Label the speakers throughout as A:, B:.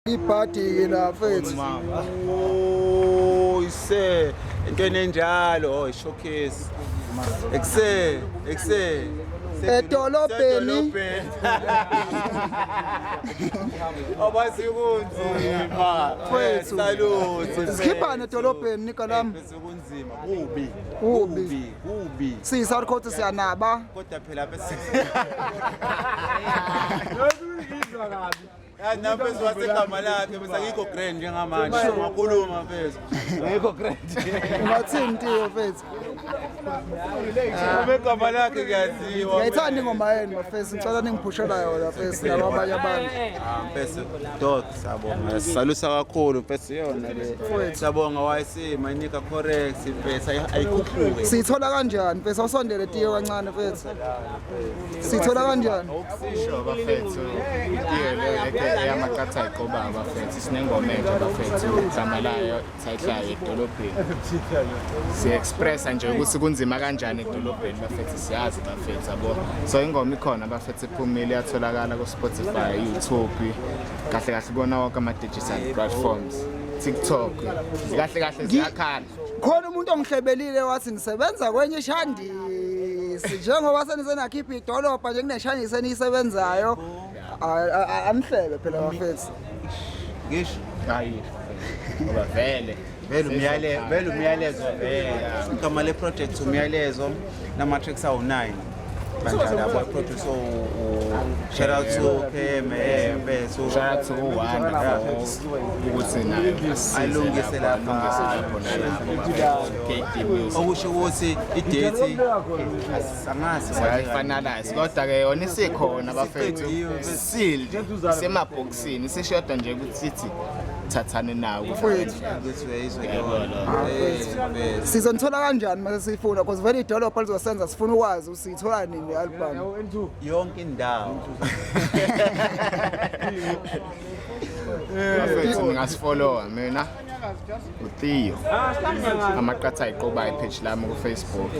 A: Ibhadi-ke la mfethu.
B: Oh, ise entweni enjalo, oh showcase. Ekuse, ekuse.
A: Edolobheni.
B: Abazi kunzima.
A: Mfethu.
B: Salute.
A: Sikhiphane edolobheni nika lami.
B: Mfethu kunzima, kubi.
A: Kubi.
B: Kubi, kubi.
A: Siyi-South siyanaba.
B: Kodwa phela bese Ya nami mfethu wasegama lakhe bese akikho grand njengamanje. Ungakhuluma mfethu. Ngikho grand.
A: Ungathini Tiyo mfethu?
B: Uma igama lakhe kuyaziwa.
A: Ngiyayithanda ingoma yenu bafethu. Ngicela ningiphushela yona mfethu nabanye abantu.
B: Ah, mfethu dog siyabonga. Salusa kakhulu mfethu yona le.
A: Mfethu.
B: Siyabonga YC mayinika correct mfethu ayikhuphuke.
A: Siyithola kanjani mfethu? Awusondele Tiyo kancane mfethu. Siyithola kanjani?
C: Sisho bafethu, itiyo le eyamaqatha ayiqoba bafethu, sinengoma entsha bafethu, igama layo title yayo edolobheni. Siya-expressa nje ukuthi kunzima kanjani edolobheni bafethu, siyazi bafethu yabo. So ingoma ikhona bafethu, iphumile, iyatholakala ku-Spotify, YouTube, kahle kahle kona wonke ama-digital platforms, TikTok, kahle kahle ziyakhala.
A: Khona umuntu ongihlebelile wathi nisebenza kwenye ishandisi njengoba senisenakhipha idolobha nje kuneshandisi eniyisebenzayo. Anihlebe phela bafethu.
B: Ngisho
C: Hayi, ngoba vele
B: vele umyalezo, vele umyalezo vele. Igama le project umyalezo nama tracks awu 9. Kanjalo yabo produce shout out to KM mfethu.
C: Shout out to uWanda for ukuthi naye asisize
B: Alungise
C: lapho,
B: lapha.
C: alungise lapho nalapho KD Music.
B: Okusho ukuthi i-date angazi.
C: Siyayifinalize kodwa-ke yona isikhona bafethu,
B: Isiqediwe.
C: sealed, isemabhokisini, sishoda nje ukuthi sithi thathane nawo.
A: Mfethu.
B: Ukuthi uyayizwa
C: Yebo,
B: yona.
C: lo.
B: Eh, mfethu.
A: Sizonithola kanjani mase siyifuna? Because vele idolobha lizosenza sifuna ukwazi ukuthi siyithola nini le-album.
B: Yonke indawo.
C: Bafethu, ningasifollowa mina uTheo amaqatha ayiqobayo, ipage lami ku-Facebook,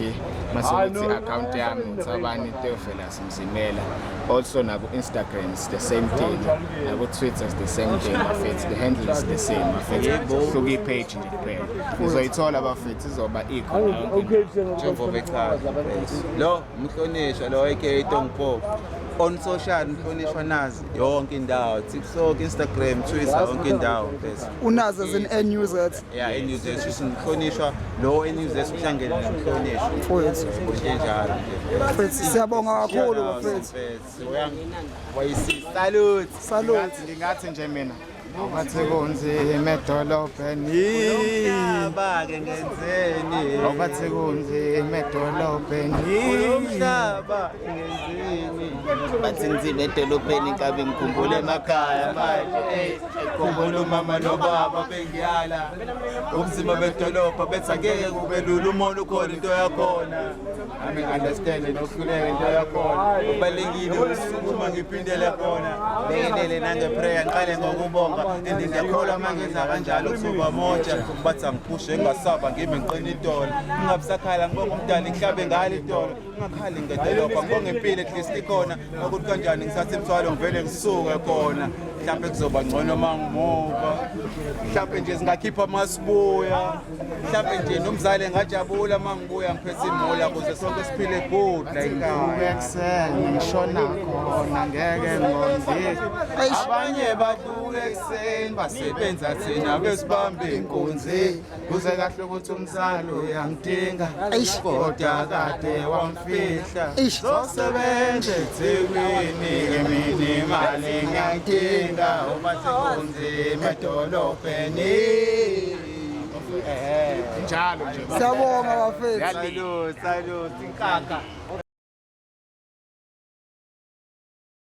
C: mase kuthi i-account yami uThabani Theophilus Mzimela. Also naku-Instagram it's the same thing, naku-Twitter it's the same thing bafethu, the handle is the same bafethu, hluka ipage nje kuphela, nizoyithola bafethu, izoba ikhona yonke indawo.
B: Njengoba echaza mfethu. Lo umhlonishwa lo aka Tong Pop. On social umhlonishwa nazi yonke indawo, TikTok, Instagram, Twitter, yonke indawo mfethu.
A: Unazi as in NUZ?
B: Yeah, NUZ, umhlonishwa lo NUZ uhlangene nomhlonishwa.
A: Mfethu.
B: Into enjalo nje.
A: Mfethu, siyabonga kakhulu bafethu.
B: Mfethu, wayisi salute.
A: Salute.
C: Ngingathi nje mina awubathi kunzima edolobheni.
B: Umhlaba ke ngenzeni?
C: Awubathi kunzima edolobheni.
B: Umhlaba ngenzeni?
C: Bathi nzima edolobheni, nkabe ngikhumbule emakhaya manje.
B: Hey, khumbula umama nobaba bengiyala ubunzima bedolobha, bethi angeke kube lula umona ukhona into yakhona. Nami ngi-understand nokuhluleka into yakhona, kubalulekile ukusukuma ngiphindele khona, lekelele nangeprayer, ngiqale ngokubonga and ngiyakholwa uma ngenza kanjalo kuzoba moja. Bathi angiphushe ngingasaba, ngime ngiqine idolo, ngingabisakhala, ngibonga umdali, ngihlabe ngalo idolo, ngingakhali ngedolobha, ngibonga impilo at least ikhona. Nokuthi kanjani ngithathe imithwalo ngivele ngisuke khona, mhlawumbe kuzoba ngcono uma ngimuva, mhlawumbe nje singakhipha masibuya, mhlawumbe nje nomzali engajabula uma ngibuya ngiphethe imula ukuze sonke siphile good la ekhaya.
C: Ekuseni ngishona khona ngeke ngondi.
B: Abanye baduke ekuseni basebenza, thina besibambe inkunzi, kuze kahle ukuthi umzali uyangidinga
A: Eish.
B: kodwa kade wamfihla.
A: Eish.
B: Zosebenza eThekwini ke mina, imali ngiyayidinga, uma sekunzima edolobheni.
C: Njalo nje.
A: Siyabonga bafethu.
B: Salute, salute, inkakha.